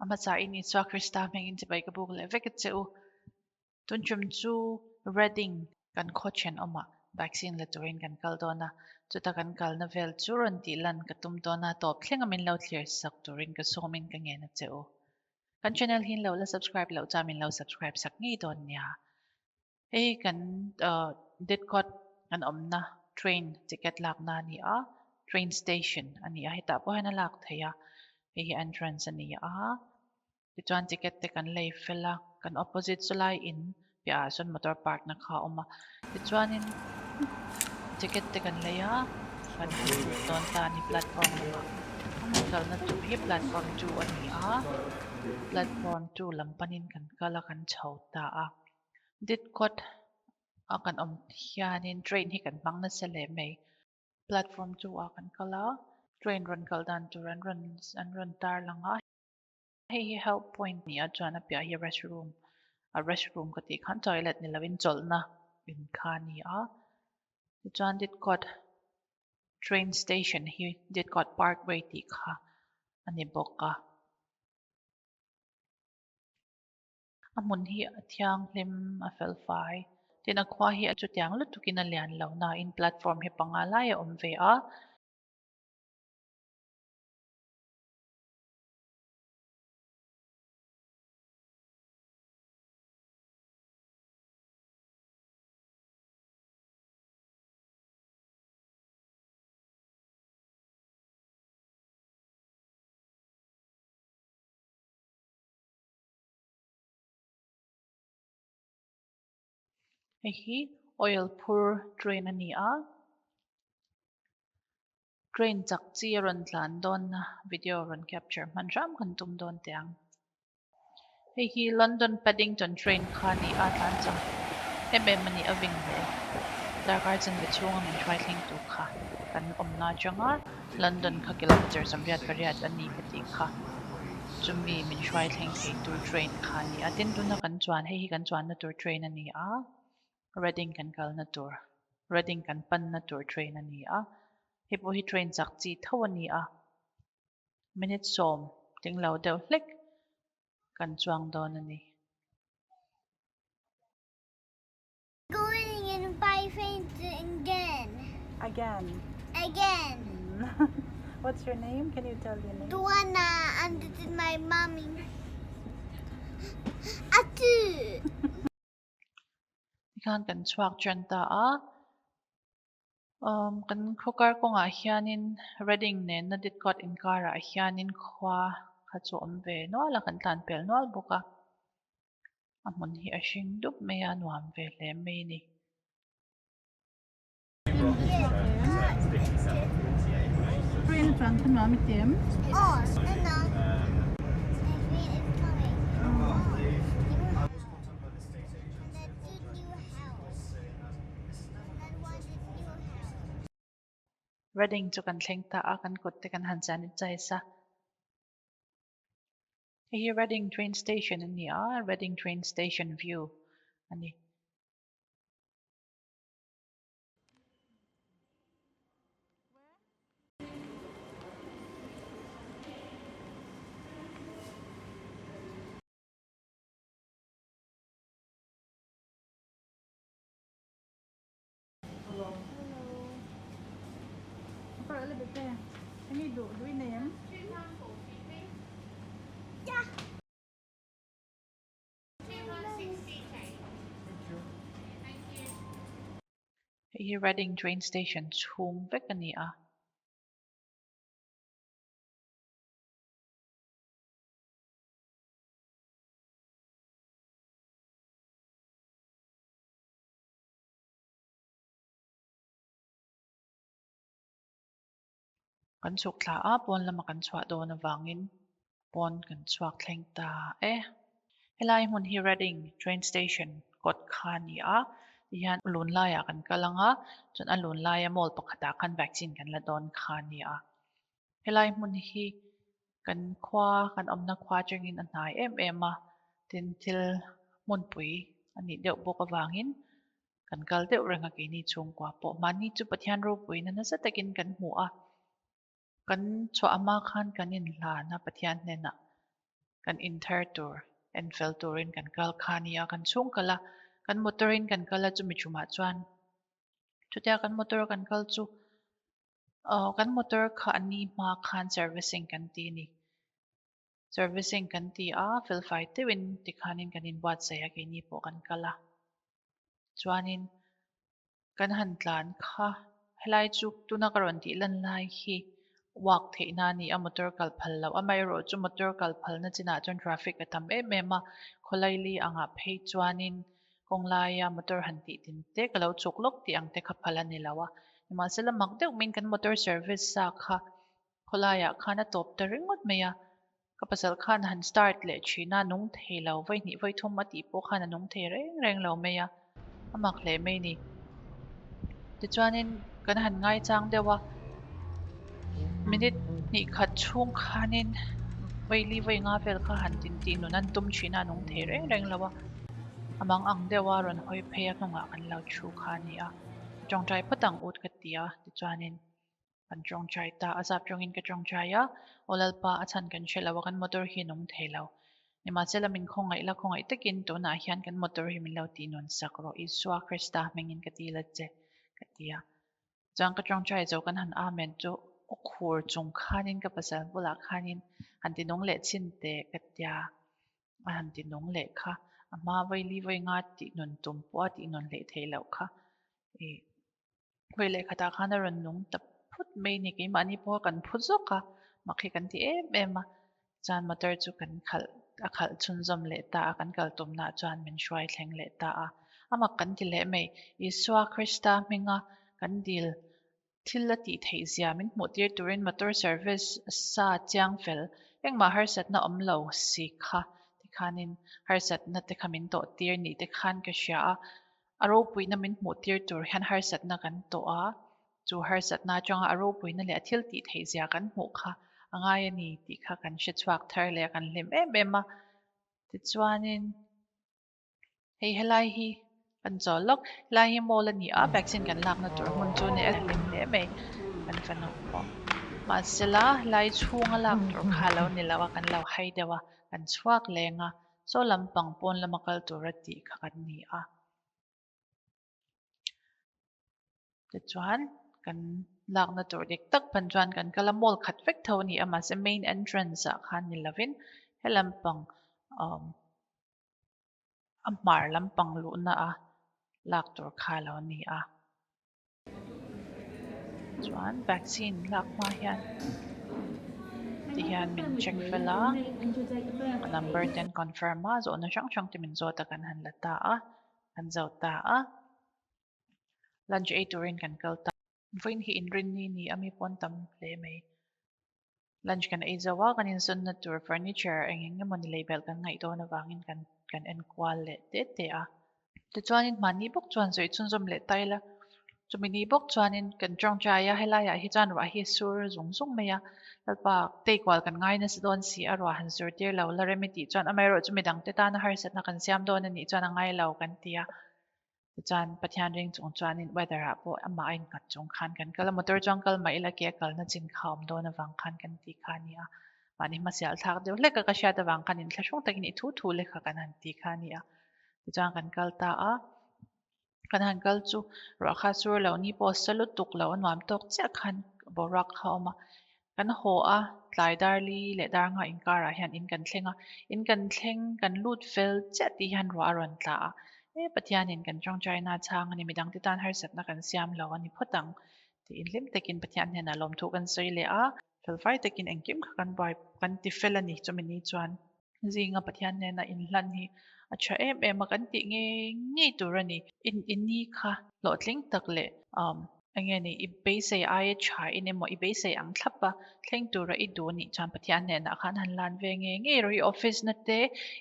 A hmasa in Isua Krista hmengin chibai ka buk leh vek a che u. Tun tum chu Reading kan khaw thenawmah vaccine la turin kan kal dawn a, chuta kan kalna vel chu rawn tih lan ka tum dawn a, tawp thlenga min lo thlir sak turin ka sawmin ka ngen a che u. Kan channel hi in lo la subscribe loh chuan min lo subscribe sak ngei dawn nia. Hei kan Didcot kan awmna train ticket lakna a ni a, train station a ni a, hetah pawh hian a lak theih a, hei hi entrance a ni a, tichuan ticket te kan lei fel a, kan opposite chu lai in piahah sawn motor park na kha a awm a, tichuanin ticket te kan lei a, kan han lut dawn ta a ni platform lamah, kan kalna tur hi platform 2 a ni a, platform 2 lam panin kan kal a, kan chho ta a. Didcot a kan awm hianin train hi kan hmang nasa leh mai. Platform 2 ah kan kal a, train rawn kal dan tur an rawn an rawn tar lang a. Hei hi help point ni a chuan a piah hi restroom a restroom ka tih khan toilet ni lovin chawlhna in kha a ni a. Tichuan Didcot train station hi Didcot parkway tih kha a ni bawk a. A hmun hi a thianghlim a fel fai. Tin a khua hi a chutiang lutukin a lian lo nain platform hi panga lai a awm ve a. Hei hi oil phur train a ni a train chak chi a rawn tlan dawn a video rawn capture hman hram kan tum dawn teh ang hei hi London Paddington train kha a ni a tlan chak em em a ni a ving ber darkar chanve chhunga min hruai thleng tur kha kan awmna atanga London kha kilometre 88 a ni ka tih kha chumi min hruai thleng thei tur train kha a ni a tin tuna kan chuan hei hi kan chuanna tur train a ni a Reading kan kalna tur Reading kan panna tur train a ni a hei pawh hi train chak chi tho a ni a minute sawm tling lo deuh hlek kan chuang dawn a ni. Going in by train again. Again. Again. What's your name? Can you tell your name? Duana, and this is my mommy. Atu. Tikhan kan chhuak tan ta a. Um, kan khawkar kawngah hianin Reading nena Didcot inkarah hianin khua kha chu awm ve nual a, kan tlan pel nual bawk a. A hmun hi a hring dup mai a, nuam ve hle mai a ni. Train chuan kha nuam i ti em? Reading chu kan thleng ta a, kan kut te kan han sanitize a. Hei hi Reading train station a ni a, Reading train station view a ni. Hello. Para a bit there. Can you do do we name? Yeah. Hei hi Reading train station chhung vek a ni a. Kan chhuk thla a, pawn lama kan chhuah dawn avangin pawn kan chhuak thleng ta e. Helai hmun hi Reading train station kawt kha a ni a, tihian lun laiah kan kal ang a, chuan a lun laia mall pakhatah khan vaccine kan la dawn kha a ni a. Helai hmun hi kan khua kan awmna khua atangin a hnai em em a, tin thil hmunpui a nih deuh bawk avangin kan kal deuh reng a keini chhungkua pawh. Mahni chu Pathian ropuina nasa takin kan hmu a, kan chhuah hma khan kan inhlan a Pathian hnenah. Kan in thar tur en fel turin kan kal kha a ni a, kan chhung kal a, kan motor in kan kal a chumi chumah chuan chutia kan motor a kan kal chu aw kan motor kha a ni hma khan servicing kan ti a ni. Servicing kan ti a, felfai deuhin tikhanin kan inbuatsaih a keini pawh kan kal a. Chuanin kan han tlan kha helai chu tuna ka rawn tih lan lai hi walk theihna a ni a motor kal phal loh amaherawh chu motor kal phalna chinah chuan traffic a tam em em a khawlaili angah phei chuanin kawng laia motor han tih tin te ka lo chuk lawk tih ang te kha phal a ni lo a nimahsela mak deuh maiin kan motor service sa kha khawlaiah khan a tawp ta ringawt mai a ka pasal khan han start leh thin a nung thei lo vawi hnih vawi thum a tih pawh khan a nung thei reng reng lo mai a a mak hle mai a ni tichuanin kan han ngaichang deuh a minute hnih khat chhung khanin vawi li vawi nga vel kha han tin tih nun an tum thin a a nung thei reng reng lo a a mang ang deuh a rawn hawi phei a hnungah kan lo thu kha a ni a tawngtai phawt ang ut ka ti a tichuanin Kan tawngtai ta a, zap tawngin ka tawngtai a, Aw Lalpa, a chhan kan hre lo a, kan motor hi a nung thei lo. Nimahsela min khawngaih la, khawngaih takin tunah hian kan motor hi min lo tih nun sak rawh, Isua Krista hmingin ka ti la che, ka ti a. Chuan ka tawngtai zo kan han Amen chu aw khur chung khanin ka pasal bulah khanin han ti nung leh chhin teh ka tia, a han ti nung leh kha, a hma vawi li vawi nga tih nun tum pawh a tih nun hleih theih loh kha. Ih. Vawi lehkhatah khan a rawn nung ta phut mai a ni. Keimahni pawha kan phu zawk a, mak hi kan ti em em a. Chuan motor chu kan khalh a khalh chhunzawm leh ta a, kan kal tumnaah chuan min hruai thleng leh ta a. A mak kan ti leh mai. Isua Krista hminga kan dil thil a tih theih zia min hmuh tir turin motor service sa chiang fel engmah harsatna awm lo si kha tikhanin harsatna te kha min tawh tir nih te khan ka hria a. A ropuina min hmuh tir tur hian harsatna kan tawh a, chu harsatna atanga a ropuina leh a thil tih theih zia kan hmuh kha a ngai a ni tih kha kan hre chhuak thar leh a, kan hlim em em a. Tichuanin hei helai hi kan chawl lawk, helai hi mall a ni a, vaccine kan lakna tur hmun chu a ni a hlim hle mai kan fanu pawh. Mahsela helai chhunga lak tur kha a lo ni lo a, kan lo hai deuh a, kan chhuak leng a, Saw lampang pawn lama kal tura tih kha kan ni a. Tichuan kan lakna tur dik tak pan chuan kan kal a, mall khat vek tho a ni a, mahse main entrance ah khan ni lovin he lampang umm a hmar lampang luhna a lak tur kha a lo ni a. Chuan vaccine lak hma hian ti hian min check fel a, a number te an confirm a, zawhna hrang hrang te min zawt a kan han la ta a, kan zo ta a, lunch ei turin kan kal ta. Vawiin hi inrinni ni a mi pawn tam hle mai. Lunch kan ei zo a, kan insawnna tur furniture eng eng emaw ni lei belh kan ngaih dawn avangin kan kan en kual leh te te a. Tichuanin mahni bawk chuan sawi chhunzawm leh ta ila, chumi ni bawk chuanin kan tawngtai a, helaiah hi chuan ruah hi a sur zung zung mai a, Lalpa tei kual kan ngai nasa dawn si a, ruah han sur tir lo la rem i tih chuan amaherawhchu midangte tana harsatna kan siam dawn a nih chuan a ngai lo kan ti a. Tichuan Pathian ring chung chuanin weather ah pawh amah a innghat chung khan kan kal a, motor chuan kal mah ila ke a kalna chin kha a awm dawn avang khan kan ti kha a ni a. Mahni hmasial thlak deuh hlek a ka hriat avang khan inthlahrung takin i thu thu lekha kan han ti kha a ni a. Tichuan kan kal ta a, kan han kal chu ruah kha sur lo ni pawh sa lutuk lo a nuam tawk chiah khan boruak kha a awm a. Kan haw a, tlai dar li leh dar nghah inkarah hian in kan thleng a, in kan thleng kan lut fel chiah tih hian ruah a rawn tla a, he Pathianin kan tawngtaina a chhang a ni, midangte tan harsatna kan siam lo a ni phawt ang tiin hlim takin Pathian hnenah lawmthu kan sawi leh a, felfai takin engkim kha kan buai kan ti fel a ni chumi ni chuan. Zinga Pathian hnena inhlan hi a tha em em a, kan tih ngei ngei tur a ni. In i ni kha hlawhtling tak leh um eng nge ni i beisei aia tha in emaw i beisei ang thlap a, thleng tura i duh nih chuan Pathian hnenah khan han lan ve ngei ngei rawh. I office na te,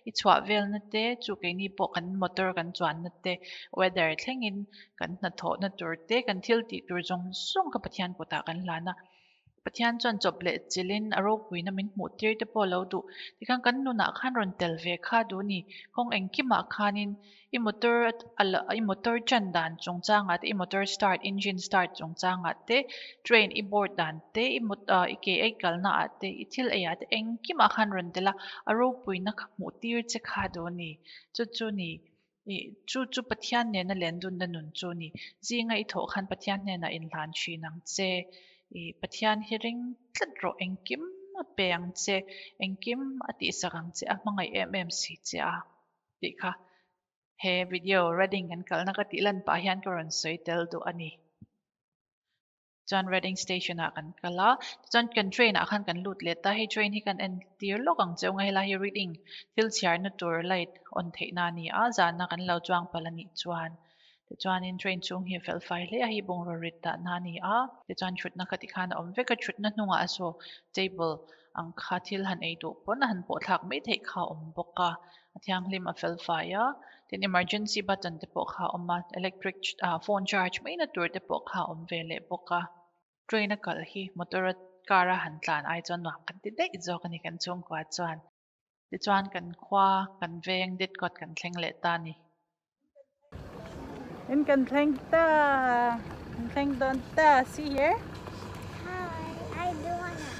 i chhuah vel na te, chu keini pawh kan motor kan chuan na te, weather thlengin kan hnathawh na tur te, kan thil tih tur zawng zawng kha Pathian kutah kan hlan a. Pathian chuan chawp leh chilhin a ropuina min hmuh tir te pawh a lo duh. Tikhan kan nunah khan rawn tel ve kha duh a ni. Kawng engkimah khanin i motor i motor chan dan chungchangah te, i motor start, engine start chungchangah te, train i board dan te, i i ke ei kalna ah te, i thil ei ah te engkimah khan rawn tel a, a ropuina kha hmuh tir che kha duh a ni. Chu chu ni Ih, chu chu Pathian nena len dunna nun chu a ni. Zinga i thawh khan Pathian hnenah inhlan thin ang che. Ih, Pathian hi ring tlat rawh, engkim a pe ang che, engkim a tihsak ang che, a hmangaih em em si che a tih kha he video Reading kan kalna ka tih lan pah hian ka rawn sawi tel duh a ni. Chuan Reading station ah kan kal a, tichuan kan train ah khan kan lut let ta, hei train hi kan en tir lawk ang che u helai hi reading thil chhiarna tur light on theihna a ni a, zana kan lo chuang palh a nih chuan tichuanin train chhung hi a fel fai hle a, hei bungraw rit dahna a ni a, tichuan thutna kha tikhan a awm vek a, thutna hnungah saw table ang kha thil han ei duh pawn a han pawh thlak mai theih kha a awm bawk a, a thianghlim a fel fai a, tin emergency button te pawh kha a awm a, electric ah phone charge mai na tur te pawh kha a awm ve leh bawk a, train a kal hi motor a car a han tlan ai chuan nuam kan ti daih zawk a ni kan chhungkua chuan tichuan kan khua kan veng det kawt kan thleng leh ta a ni. In kan thleng ta kan thleng dawn ta see here. Hi, I don't wanna.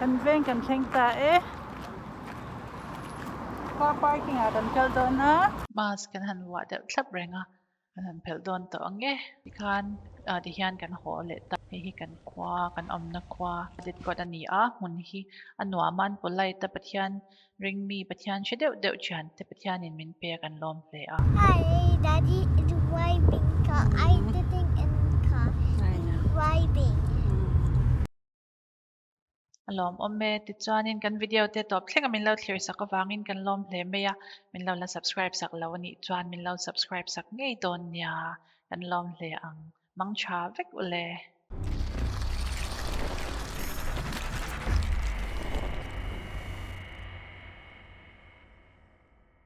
Kan veng kan thleng ta e. Car parking ah kan kal dawn a. Mask kan han vuah deuh thlap reng a. Kan han phelh dawn tawh ang e. Tikhan ah tihian kan haw leh ta. Hei hi kan khua, kan awmna khua Ditkawt a ni a, hmun hi a nuam a, an polite a, Pathian ring mi, Pathian hre deuh deuh thian te Pathianin min pe a kan lawm hle a. Hi daddy is driving car I sitting in car driving. A lawmawm e. Tichuanin kan video te tawp thleng a min lo thlir sak avangin kan lawm hle mai a, min lo la subscribe sak lo a nih chuan min lo subscribe sak ngei dawn nia, kan lawm hle ang. Mang tha vek ule.